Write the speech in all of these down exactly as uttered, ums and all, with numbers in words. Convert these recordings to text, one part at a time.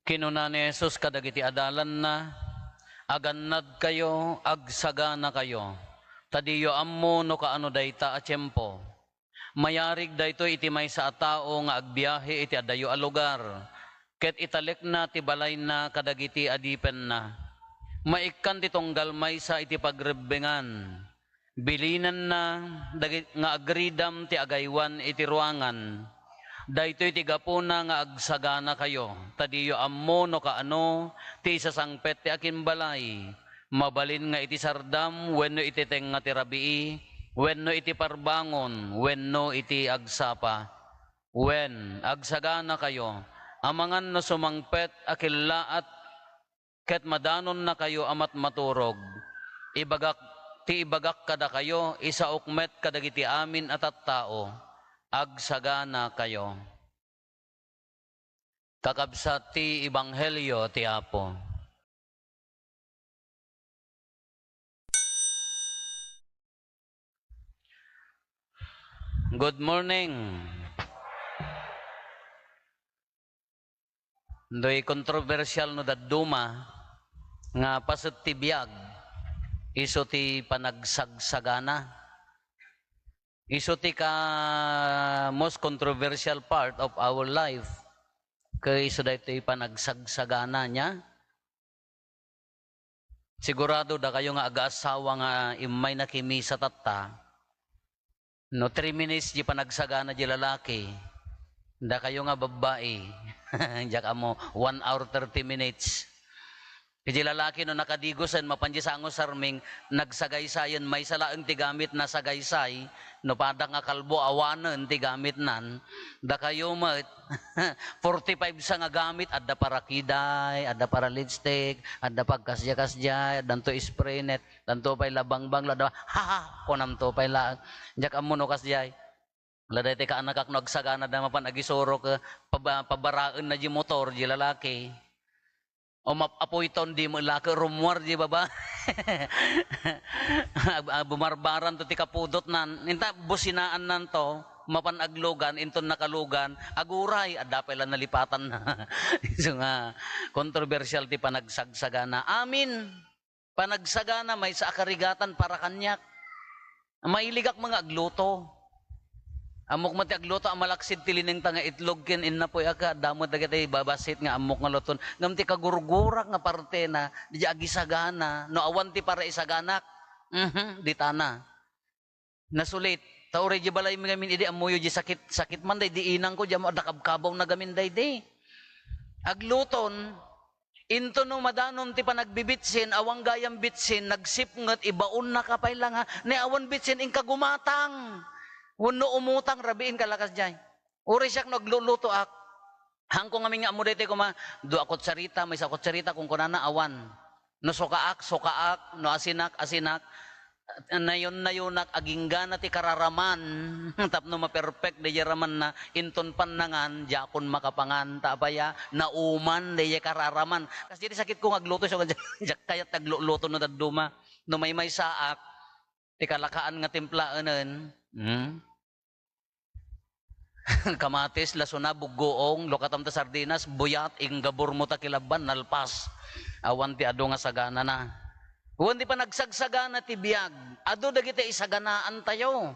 Kinuna ni Jesus kadagiti adalanna, "Agannadkayo, agsaganakayo, ta diyo ammo no kaano dayta a tiempo. Mayarig daytoy iti maysa a tao nga agbiahe iti adayo a lugar, ket italekna ti balayna kadagiti adipenna. Maikkan ti tunggal maysa iti pagrebbengan. Bilinenna dagit-, nga agridam ti agaywan iti ruangan. Daytoy ti gapuna nga agsaganakayo, ta diyo ammo no kaano ti isasangpet ti akinbalay. Mabalin nga iti sardam wenno iti tengnga ti rabii, wenno iti parbangon, wenno iti agsapa. Wen, agsaganakayo, amangan no sumangpet a kellaat ket madanonnakayo a matmaturog. Ibagak, ti ibagak kadakayo, isaok met kadagiti amin a tattao, agsaganakayo." Kakabsat ti Ebanghelio ti Apo. Good morning. Doy kontrobersial no dadduma nga paset ti biag, isu ti panagsagsagana. Isu ti ka most controversial part of our life. Kay isu daytoy panagsagsagana niya. Sigurado dakayo nga agaasawa nga immay nakimisa tatta, no three minutes di panagsagana di lalaki, dakayo nga babbai, diak ammo, one hour, thirty minutes. Iti lalaki, no nakadigosen, mapan di sango sarming, nagsagaysayen, maysa laeng ti gamit na sagaysay, no padak nga kalbo, awanen ti gamitnan, dakayo met, forty-five sa nga gamit, adda para kiday, adda para lipstick, adda pagkasdiay-kasdiay, addanto spray net, danto pay la bangbang, la da, "Ha, ha," kunamto pay laeng. Diak ammo no kasdiay. La daytoy kaanakak no agsagana da mapan agisurok, eh, paba-, pabaraen na di motor, di lalaki. O map-, apoy ton di mo lake rummuar di baba. Ag-, ah, bumarbaran to ti kapudotnan. Inta, businaan nan to, mapan aglugan, inton nakalugan, aguray, adda pay la nalipatan na. Isu nga, kontrobersial ti panagsagsagana. Amin. Panagsagana, maysa a karigatan para kaniak. Mailigak nga agluto. Ammok met ti agluto a malaksid ti linengta nga itlog ken innapoy a ka, adda met dagiti babassit nga ammok nga luton. Ngem ti kagurgurak nga partena, di agisagana, no awan ti para isaganak, mhm, ditana. Nasulit. Ta uray di balaymi ngamin idi ammoyo di sakit, sakit man daydi inangko, di ammo adda kabkabaw na gamin daydi. Agluton, into no madanon ti panagbibitsin, awan gayam bitsin, nagsipnget, ibaonnaka pay la nga, ni awan bitsin, inka gumatang. Wenno umutang, rabiin ka lakas jay. Uray siak no aglulutoak. Haanko ngamin nga ammo daytoy koma, dua a kutsarita, maysa a kutsarita, kunkunana, awan. No sukaak, sukaak, no asinak, asinak. Nayon-nayonak, aginggana ti kararaman, tapno maperpek dayjay ramanna, inton pannangan, diakon makapangan, ta apaya, nauman dayjay kararaman. Kas di sakitko nga agluto, so, diak kayat agluluto no dadduma. No maymaysaak, ti kalakaan nga timplaenen, hmm? Kamatis, lasuna, buggoong, lukatam ta sardinas, buyat, inggabur mo ta kilabban, nalpas. Awan ti adu nga saganana. Wen ti panagsagsagana ti biag, adu dagiti isaganaan tayo.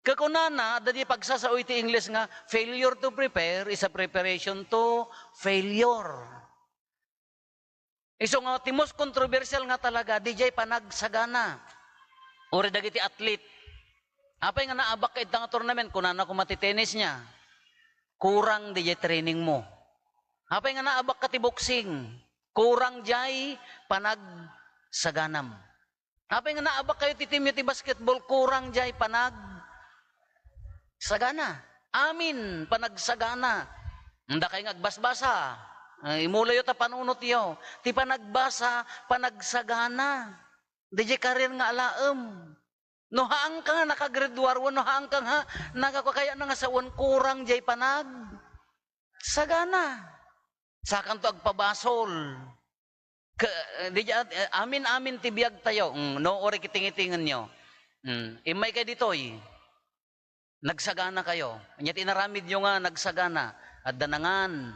Kakunana, adda di pagsasao iti Ingles nga, "Failure to prepare is a preparation to failure." Isu nga, ti most controversial nga talaga, dijay panagsagana. Uri dagiti athlete. Apay nga naabak ka ita nga tournament, kunana koma ti tennis niya, "Kurang dijay training mo." Apay nga naabak ka ti boxing, "Kurang jay panagsaganam." Apay nga naabak kayo ti team yo ti basketball, kurang jay panagsagana. Amin, panagsagana. Dakay nga agbasbasa. Ay, imulayo ta panunotyo. Ti panagbasa, panagsagana. Dijay career nga alaem. No haanka nga nakagraduar, wenno haanka nga nagakakaya na nga sawen, kurang jay panagsagana. Sakanto agpabasol. Ke-, di, eh, amin-amin ti biag tayo. Mm, no, uri kitingitingenyo. Mm, immay kay ditoy. Nagsagana kayo. Anya ti inaramidyo nga nagsagana. Adda nangan.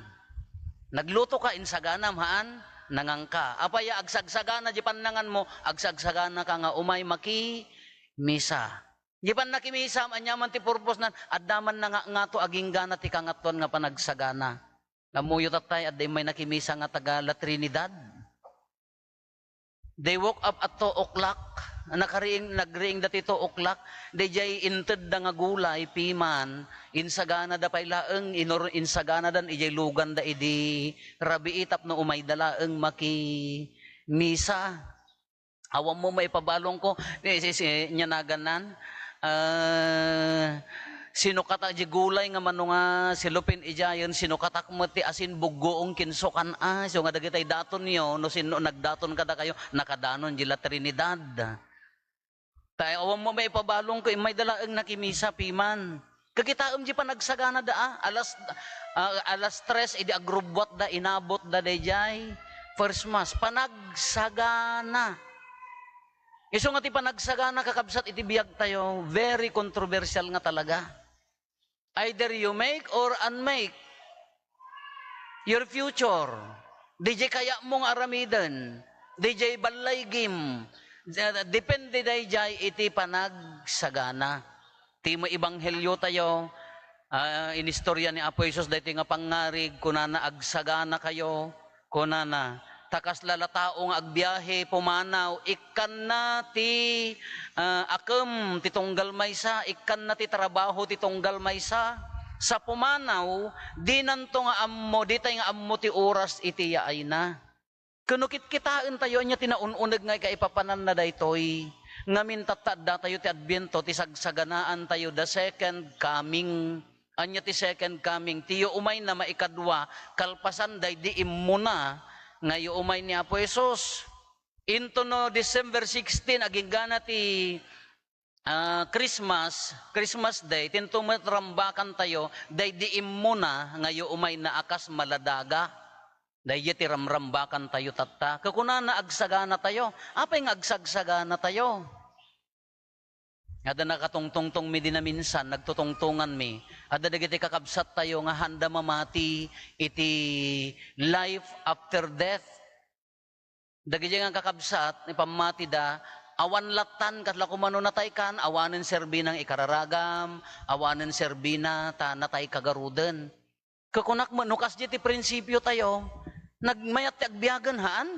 Nagluto ka, insaganam, haan? Nangangka. Apay a agsagsagana di pannanganmo, agsagsaganaka nga umay makimisa. Di pannakimisa, aniaman ti purpose nan, adda man nga ngato agingga ti kangatoan nga panagsagana. Ammoyo tattay, adda immay nakimisa nga taga La Trinidad. They woke up at two o'clock. Nakariing, nagriing dati two o'clock. Dayjay intedda nga gulay, piman, insaganada pay laeng, inor-, insaganadan idiay luganda idi rabii tapno umayda laeng makimisa. Awan mo maipabalong ko, eh, si, si, nianaganan. Ah, sinukatak di gulay nga mano nga silupin idiayen, sinukatak met ti asin, buggoong kinsukan, ah, isu nga dagitay datonyo, no sinno nagdaton kadakayo, nakadanon di La Trinidad. Ta awan mo maipabalong ko, immay da laeng nakimisa, piman. Kakitaem di panagsagana da, ah, alas, ah, alas tres, idi agrubbuat da, inabot da dayjay first mass. Panagsagana. Isu nga ti panagsagana, kakabsat, iti biag tayo, very controversial nga talaga. Either you make or unmake your future. Dayjay kayatmo nga aramiden. Dayjay ballaygim. Depende dayjay iti panagsagana. Ti maebanghelyo tayo, ah, inistorya ni Apo Jesus daytoy nga pangngarig, kunana, "Agsagana kayo." Kunana, ta kasla la tao nga agbiahe, pumanaw, ikkanna ti, ah, akem ti tunggal maysa, ikkanna ti trabaho ti tunggal maysa. Sa pumanaw, dinanto nga ammo, ditay nga ammo ti oras iti yaayna. Ken no kitkitaentayo, ania ti naun-uneg nga ikaipapananna daytoy? Ngamin tatta addatayo ti Adviento, ti sagsaganaantayo, the second coming. Ania ti second coming? Ti umayna maikadua, kalpasan daydi immuna nga umay ni Apo Jesus. Into no December sixteen, aginggana ti, ah, Christmas, Christmas Day, tinto met rambakantayo, daydi immuna nga umayna a kas maladaga. Daydi ti ramrambakantayo tatta. Kakunana, agsaganatayo. Apay nga agsagsaganatayo? Adda nakatungtungtongmi di naminsan, nagtutungtonganmi. Adda dagiti kakabsattayo nga haanda mamati iti life after death. Dagiti nga kakabsat, ni pammatida, awan lattan, kasla koma no nataykan, awanen serbinang ikararagam, awanen serbina, ta natayka garuden. Kakunak met, no kasdi ti prinsipiotayo, nagmayat ti agbiagen, haan?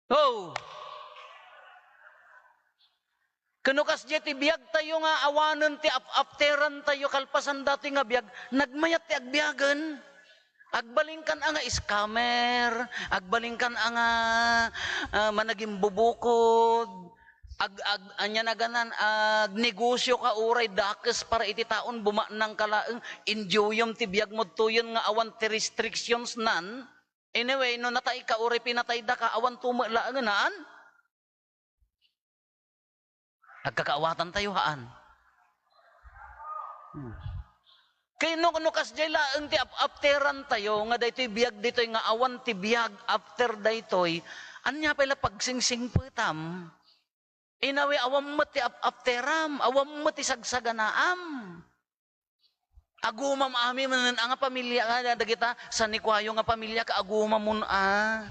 Oh! Ken no kasdi ti biagtayo nga awanen ti ap-apterantayo kalpasan datoy nga biag, nagmayat ti agbiagen. Agbalingkan a nga scammer, agbalingkan a nga, ah, managimbubukod, ag-, ag-, ania naganan, agnegosyoka uray dakes para iti taon, bumaknangka laeng, enjoyem ti biagmo ditoyen nga awan ti restrictions nan. Anyway, no natayka uray pinataydaka, awan tumek laengen, haan? Agkakaawatantayo, haan? Hmm. Kay no, no kasdiay laeng ti ap-apterantayo, nga daytoy biag ditoy nga awan ti biag after daytoy, ania pay la pagsingsingpetam? Inawi, awan met ti ap-apteram, awan met ti sagsaganaam. Agumam amin, a nga pamilia nga dagita, sanikuayo nga pamilia ka agumamon a.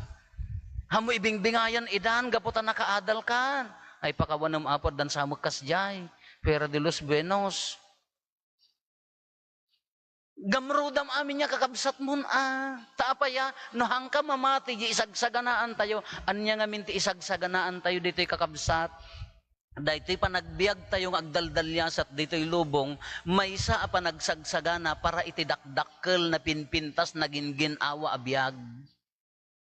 Ammo ibingbingayan idan, gapu ta nakaadalkan. Ay, pakawanem, Apo, addan sa met kasdiay. Fuera de los buenos. Gamrudam amin nga kakabsatmon a. Ta apay a, no haanka mamati di isagsaganaantayo, ania ngamin ti isagsaganaantayo ditoy kakabsat? Daytoy panagbiagtayo nga agdaldaliasat ditoy lubong, maysa a panagsagsagana para iti dakdakkel, napinpintas, nagingin-awa a biag.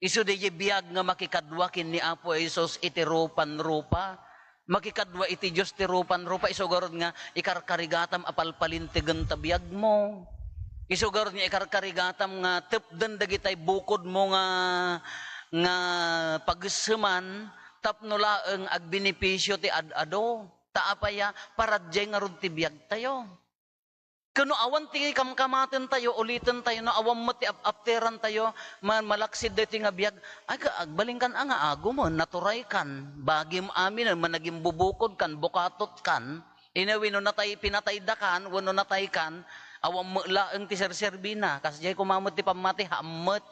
Isu daydiay biag nga makikadua ken ni Apo Jesus iti rupan-rupa. Makikadua iti Dios ti rupan-rupa, isu garud nga ikarkarigatam a palpalintegen ta biagmo. Isu garud nga ikarkarigatam nga tepden dagitay bukodmo nga, nga pagesseman tapno laeng agbenepisio ti ad-ado. Ta apay a, paradiay ngarud ti biagtayo. Ken no awan ti kamkamatentayo, ulitentayo, no awan met ti ap-apterantayo, ma-, malaksid daytoy nga biag, ay, ka-, agbalingkan a nga agumen, naturaykan, bagim aminen, managimbubukodkan, bukatotkan, inawi no natay, pinataydakan, wenno nataykan, Awan met laeng ti serserbina. Kasdiay koma met ti pammati, haan met.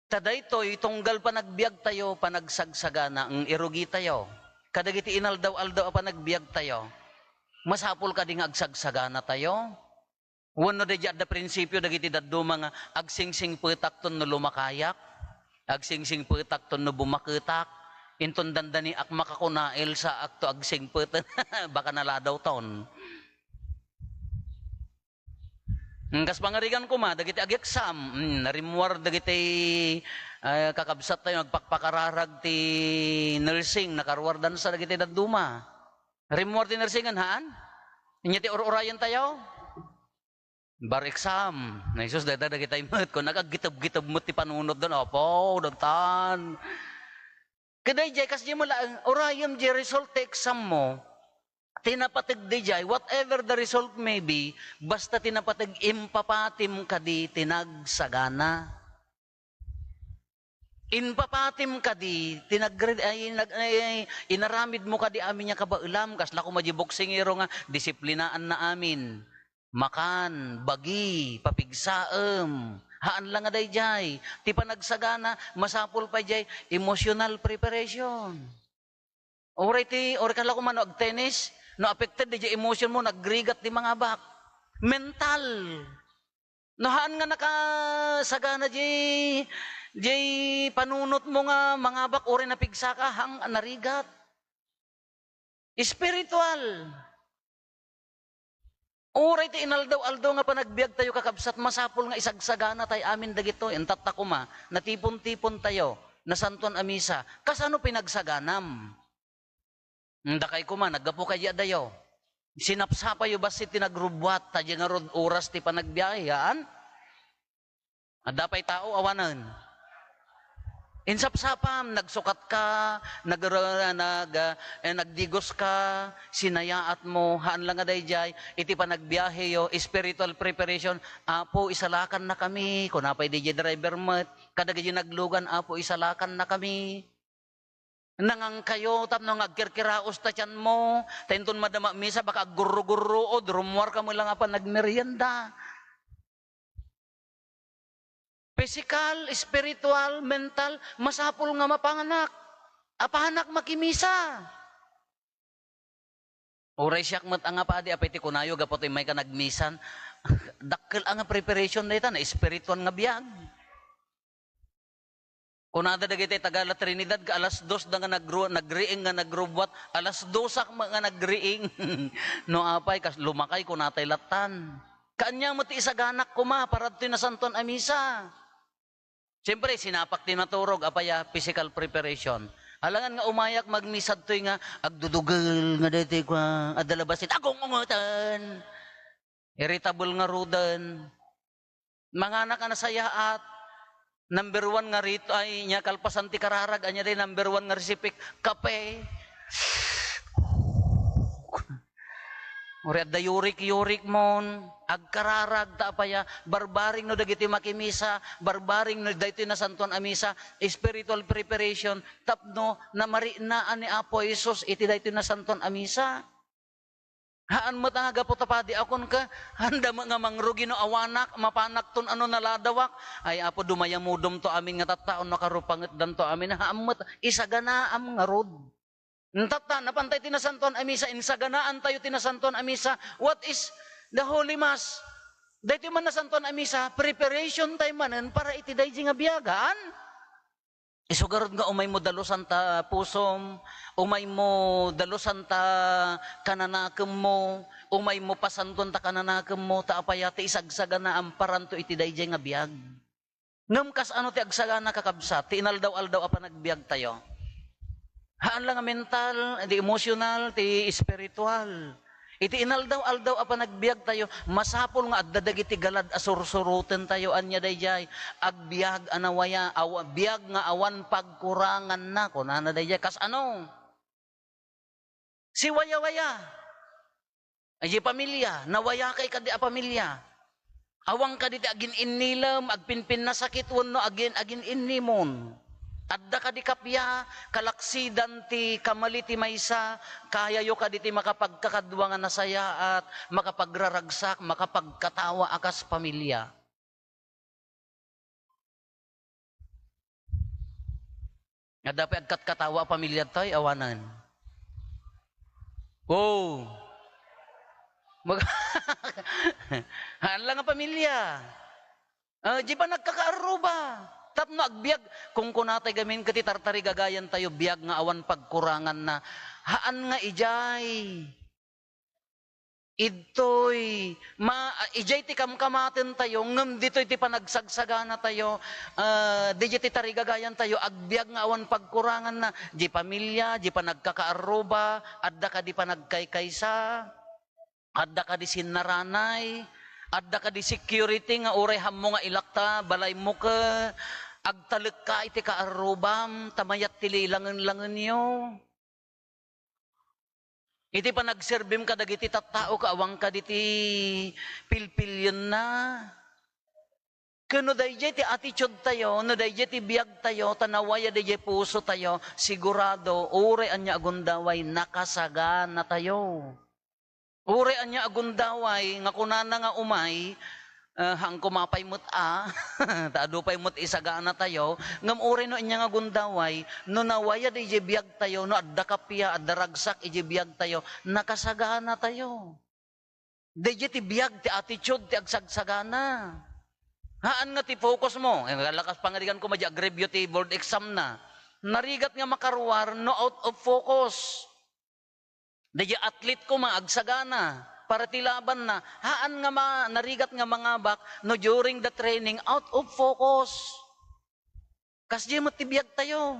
Ta daytoy, tunggal panagbiagtayo, panagsagsaganatayo, irugitayo. Kadagiti inaldaw-aldaw a panagbiagtayo, masapul kadi nga agsagsaganatayo? Wenno daydiay adda prinsipio dagiti dadduma nga agsingsingpetakton no lumakayak, agsingsingpetakton no bumaketak, inton dandaniak makakunail saakto agsingpeten, baka naladawton. Mm, kas pangarigan koma, dagiti ag-exam, mm, narimmuar dagiti, ah, kakabsattayo, nagpakpakararag ti nursing, nakaruardansa dagiti dadduma. Rimmuar ti nursing, haan? Inya ti ur-urayentayo? Bar exam. Na Jesus, dayta dagitay met, kun nagaggiteb-giteb met ti panunotda, apo, dantan. Kadaydiay, kasdiay met laeng, urayem diay result ti exam mo. Ti napateg daydiay, whatever the result may be, basta ti napateg, impapatim kadi ti nagsagana. Impapatim kadi ti nagre-, ay, nag-, ay, inaramid mo kadi amin nga kabaelam, kasla koma di boksingero nga disiplinaanna amin. Makan, bagi, papigsaem. Haan la nga daydiay. Ti panagsagana, masapul pay diay emotional preparation. Uray ti, uray ka la koma no agtennis, no affected diay emotion mo, nagrigat ti mangabak. Mental. No haan nga nakasagana diay, diay panunot mo nga mangabak, uray napigsaka, haan, narigat. Spiritual. Uray ti inaldaw-aldaw nga panagbiagtayo, kakabsat, masapul nga isagsaganatay amin dagitoy. Intatta koma, natipon-tipontayo, nasantoan a misa. Kasano pinagsaganam? Hmm, dakay koma, naggapu kadi adayo. Sinapsapayo bassit ti nagrubbuat, ta diay ngarud oras ti panagbiahe, haan? Adda pay tao, awanen. Insapsapam, nagsukat ka, nag-, nag-, eh, nagdigos ka, sinayaat mo, haan la nga daydiay, iti panagbiaheyo, spiritual preparation, "Apo, isalakannakami," kuna pay daydiay driver met, kadagiti naglugan, "Apo, isalakannakami." Nangankayo tapno nga agkirkiraos ta tianmo, ta inton madama misa, baka aggurrugurruod, rummuar ka met la nga panagmerienda. Pisikal, espiritual, mental, masapul nga mapanak. Apanak makimisa. Uray siak met a nga padi, apay ti kunayo, gapu ta immay ka nagmisan. Dakkel a nga preparation dayta, na espirituan nga biag. Kunada dagiti taga La Trinidad, ka alas dos da nga nagru-, nagriing nga nagrubbuat, alas dosak met nga nagriing. No apay, kas lumakay, kunatay lattan. Kaanya met ti isaganak koma, para ditoy nasantoan a misa. Siyempre, sinapak ti naturog, apay a, physical preparation. Alangan nga umayak magmisa ditoy nga agdudugel nga daytoy kua, adda la bassit, agung-ungetan. Irritable ngaruden. Manganak a nasayaat. Number one nga rito ay nia kalpasan ti kararag, ania day number one nga recipe, kape. Uray adda yurik-yurik mon, agkararag ta apay a, barbareng no dagiti makimisa, barbareng no daytoy nasantoan a misa, spiritual preparation, tapno namariknaan ni Apo Jesus iti daytoy nasantoan a misa. Haan met a nga gapu ta padi a kunka, haan da met nga mangrugi no awanak, mapanakton a no naladawak. Ay, Apo, dumayamudom to amin nga tattaon, no karupangetdan to amin. Haan met, isaganaam ngarud. Tatta, napantay ti nasantoan a misa, insaganaan tayo ti nasantoan a misa. What is the Holy Mass? Daytoy man nasantoan a misa, preparation tayo manen para iti daydi nga biagan. Isu garud nga umaymo dalusan ta pusom, umaymo dalusan ta kananakemmo, umaymo pasanton ta kananakemmo, ta apay a ti isagsaganaam paranto iti daydiay nga biag. Ngem kas ano ti agsagana, kakabsat, ti inaldaw-aldaw a panagbiagtayo? Haan la nga mental, ti emotional, ti espiritual. Iti inaldaw-aldaw a panagbiagtayo, masapul nga adda dagiti galad a sursurotentayo. Ania daydiay? Agbiag a nawaya, aw-, biag nga awan pagkuranganna. Kunana daydiay, kas ano? Siwayawaya. Ay, pamilia, nawayakay kadi a pamilia. Awan kadi ti agin-innilem, agpinpinnasakit wenno agin-, agin-innimon. Adda kadi kappia, kalaksidan ti kamali ti maysa, kayayo kadi ti makapagkakadua nga nasayaat, makapagraragsak, makapagkatawa a kas pamilia. Adda pay agkatkatawa a pamiliatayo, awanen. Wow! Mag-, haan lang a pamilia. Ah, di panagkakaarruba. Tapno agbiag, kunkunatayo gamin ket ti tartarigagayantayo, biag nga awan pagkuranganna. Haan nga idiay. Idtoy, ma-, idiay ti kamkamatentayo, ngem ditoy ti panagsagsaganatayo, ah, didiay ti tarigagayantayo, agbiag nga awan pagkuranganna. Di pamilia, di panagkakaarruba, adda kadi panagkaykaysa. Adda kadi sinnaranay, adda kadi security nga uray hammo nga ilakta balaymo ket agtalekka iti kaarrubam, ta mayat ti lilangen-langenyo. Iti panagserbim kadagiti tattao, ket awan kadi ti pilpilienna. Ket no daydiay ti attitude tayo, no daydiay ti biag tayo, ta nawayad idiay puso tayo, sigurado, uray ania a gundaway, nakasagana tayo. Uray ania a gundaway nga kunana nga umay, ah, haanko mapay met a, ta adu pay met isagana tayo, ngem uray no ania nga gundaway, no nawayad idiay biag tayo, no adda kappia, adda ragsak idiay biag tayo, nakasagana tayo. Daydiay ti biag, ti attitude, ti agsagsagana. Haan nga ti focus mo. Eh, lakas pangarigan ko, madi agreview ti board exam na. Narigat nga makaruar no out of focus. Daydiay athlete ko, maagsagana para ti laban na. Haan nga ma-, narigat nga mangabak no during the training, out of focus. Kasdiay met ti biag tayo.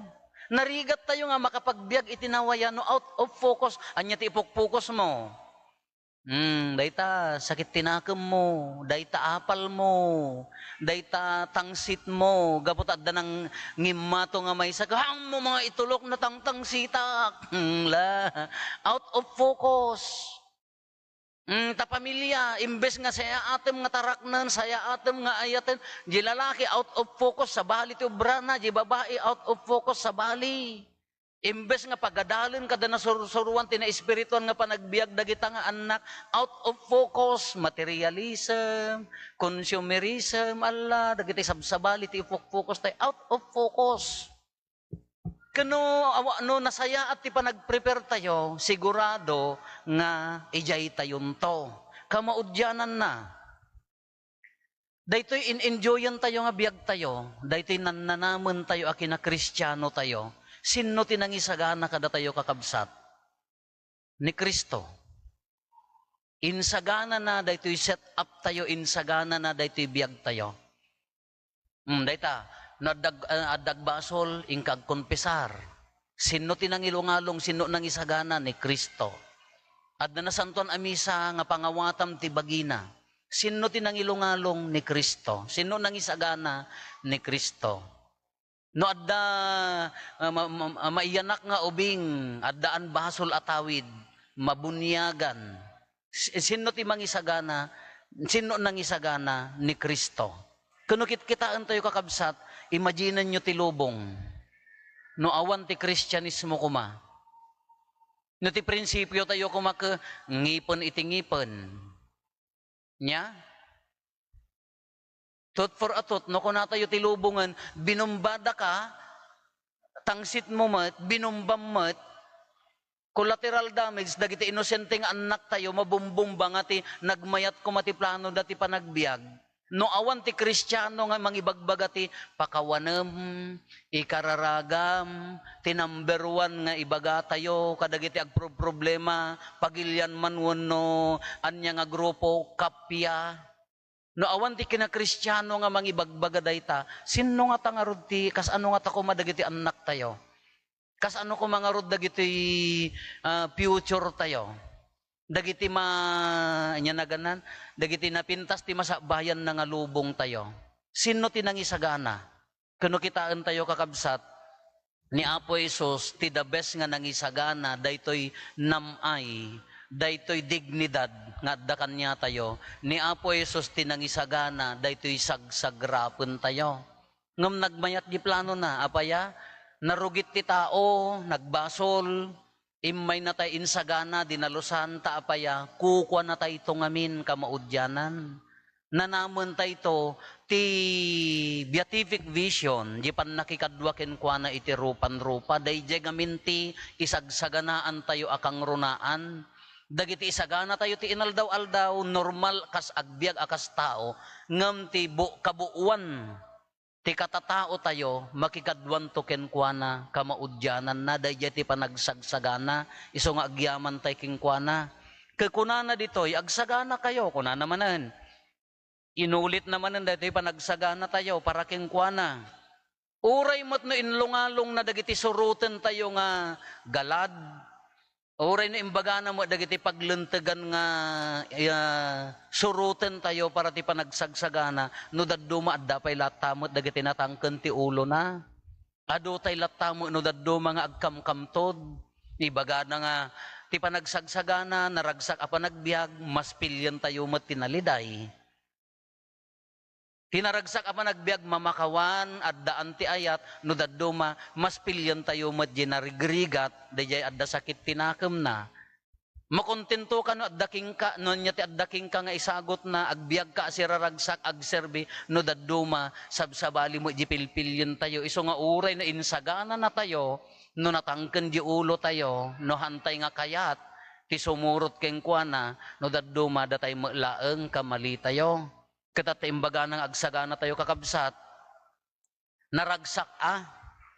Narigat tayo nga makapagbiag iti nawaya no out of focus. Ania ti ipok-focus mo? Hmm, dayta sakit ti nakemmo, dayta apalmo, dayta tangsitmo, gapu ta adda nang ngimmato nga maysa, "Haan mo nga itulok, natangtangsitak." Hmm, la, out of focus. Hmm, ta pamilia, imbes nga sayaatem nga taraknen, sayaatem nga ayaten, di lalaki out of focus, sabali ti obrana, di babai out of focus, sabali. Imbes nga pagadalen kada nasursuruan ti naespirituan nga panagbiag dagita nga annak, out of focus, materialism, consumerism, ala, dagiti sabsabali ti ipok-focus tayo, out of focus. Ken no, awa-, no nasayaat ti panagprepare tayo, sigurado nga idiay tayonto. Kamaudiananna, daytoy in-enjoyan tayo nga biag tayo, daytoy nannanamen tayo a kinakristiano tayo. Sinno ti nangisagana kadatayo, kakabsat? Ni Cristo. Insaganana daytoy set up tayo, insaganana daytoy biag tayo. Hmm, dayta, no adda ag-, ah, adda agbasol, inka agkonfesar. Sinno ti nangilungalong, sinno nangisagana? Ni Cristo. Adda nasantoan a misa nga pangawatam ti bagina. Sinno ti nangilungalong? Ni Cristo. Sinno nangisagana? Ni Cristo. No adda, ah, ma-, ma-, ah, maiyanak nga ubing, addaan basol a tawid, mabuniagan. Si-, sinno ti mangisagana? Sinno nangisagana? Ni Cristo. Ken no kitkitaentayo, kakabsat, imaginenyo ti lubong. No awan ti Kristianismo koma. No ti prinsipiotayo koma ket ngipen iti ngipen. Nia? Tooth for a tooth, no kunatayo ti lubongen, binumbadaka, tangsitmo met, binumbam met, collateral damage dagiti inosente nga annaktayo, mabumbumba nga ti nagmayat koma ti planoda ti panagbiag. No awan ti Kristiano nga mangibagbaga ti pakawanem, ikararagam, ti number one nga ibagatayo kadagiti agproproblema, pagilian man wenno ania nga grupo, kappia. No awan ti kinakristiano nga mangibagbaga dayta, sinno ngata ngarud ti, kasano ngata koma dagiti annaktayo? Kasano koma ngarud dagiti, ah, future tayo? Dagiti ma-, ania naganan? Dagiti napintas ti masabayanna nga lubong tayo. Sinno ti nangisagana? Ken no kitaentayo, kakabsat, ni Apo Jesus ti the best nga nangisagana daytoy nam-ay, daytoy dignidad nga adda kaniatayo. Ni Apo Jesus ti nangisagana daytoy sagsagrapentayo. Ngem nagmayat di planona, apay a? Narugit ti tao, nagbasol, immaynatay insagana, dinalusan, ta apaya, kukuanatayto ngamin kamaudianan. Nanamantayto ti beatific vision, di pannakikadua kenkuana iti rupan-rupa, daydiay ngamin ti isagsaganaantayo a kangrunaan. Dagiti isaganatayo ti inaldaw-aldaw, normal kas agbiag a kas tao, ngem ti bu-, kabuuan ti katataotayo, makikaduanto kenkuana, kamaudiananna, daydiay ti panagsagsagana, isu nga agyamantay kenkuana. Ket kunana ditoy, "Agsaganakayo," kunana manen. Inulitna manen daytoy panagsaganatayo para kenkuana. Uray met no inlungalongna dagiti surotentayo nga galad, uray no imbagana met dagiti paglentegan nga, ah, surotentayo para ti panagsagsagana, no dadduma adda pay latta met dagiti natangken ti ulona. Adutay latta met no dadduma nga agkamkamtod. Ibagana nga ti panagsagsagana, naragsak a panagbiag, mas pilientayo met ti naliday. Ti naragsak a panagbiag mamakawan, addaan ti ayat, no dadduma, mas pilientayo met diay narigrigat, daydiay adda sakit ti nakemna. Makontento ka no adda kenka, no ania ti adda kenka nga isagutna, agbiagka a siraragsak, agserbi, no dadduma, sabsabali met diay pilpilientayo. Isu nga uray no insagananatayo, no natangken diay ulotayo, no haantay nga kayat ti sumurot kenkuana, no dadduma, datay met laeng kamalitayo. Ket adda imbagana nga agsaganatayo, kakabsat, naragsak a,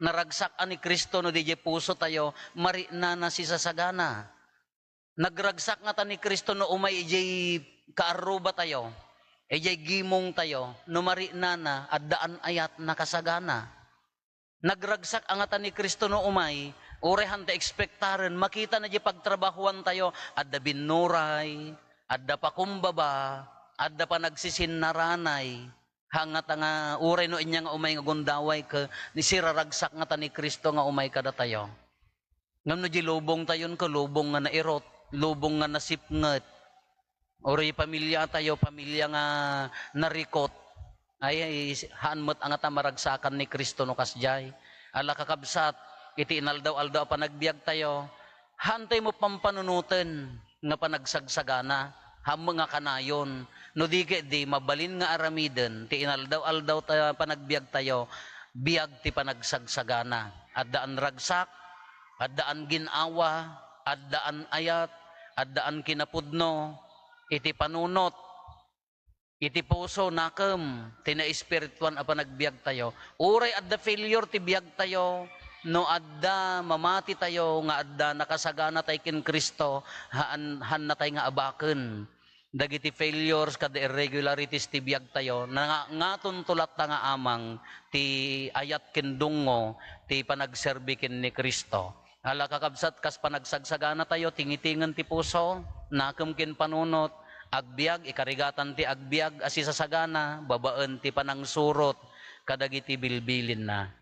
naragsak a ni Cristo no diay pusotayo, mariknana sisasagana. Nagragsak ngata ni Cristo no umay idiay kaarrubatayo, idiay gimongtayo, no mariknana, addaan ayat nakasagana. Nagragsak a ngata ni Cristo no umay, uray haanta ekspektaren, makitana diay pagtrabahoantayo, adda binnuray, adda pakumbaba, adda panagsisinnaranay. Haan ngata nga uray no ania nga umay nga gundaway ket ni siraragsak ngata ni Cristo nga umay kadatayo. Ngem no diay lubongtayon ket lubong nga nairut, lubong nga nasipnget, uray pamiliatayo, pamilia nga narikot, ay, ay, haan met a ngata maragsakan ni Cristo no kasdiay. Ala, kakabsat, iti inaldaw-aldaw a panagbiagtayo, haantayo met pampanunoten nga panagsagsagana, haan met nga kanayon, no di ketdi mabalin nga aramiden ti inaldaw-aldaw ta panagbiagtayo, biag ti panagsagsagana. Addaan ragsak, addaan gin-awa, addaan ayat, addaan kinapudno, iti panunot, iti puso, nakem, ti naespirituan a panagbiagtayo. Uray adda failure ti biagtayo, no adda mamatitayo nga adda nakasaganatay ken Cristo, haan, haannatay nga abaken dagiti failures kada irregularities ti biagtayo. Nga-, ngatonto latta nga amang ti ayat ken dungngo ti panagserbi ken ni Cristo. Ala, kakabsat, kas panagsagsaganatayo, tingitingen ti puso, nakem ken panunot, agbiag, ikarigatan ti agbiag a sisasagana babaen ti panangsurot kadagiti bilbilinna.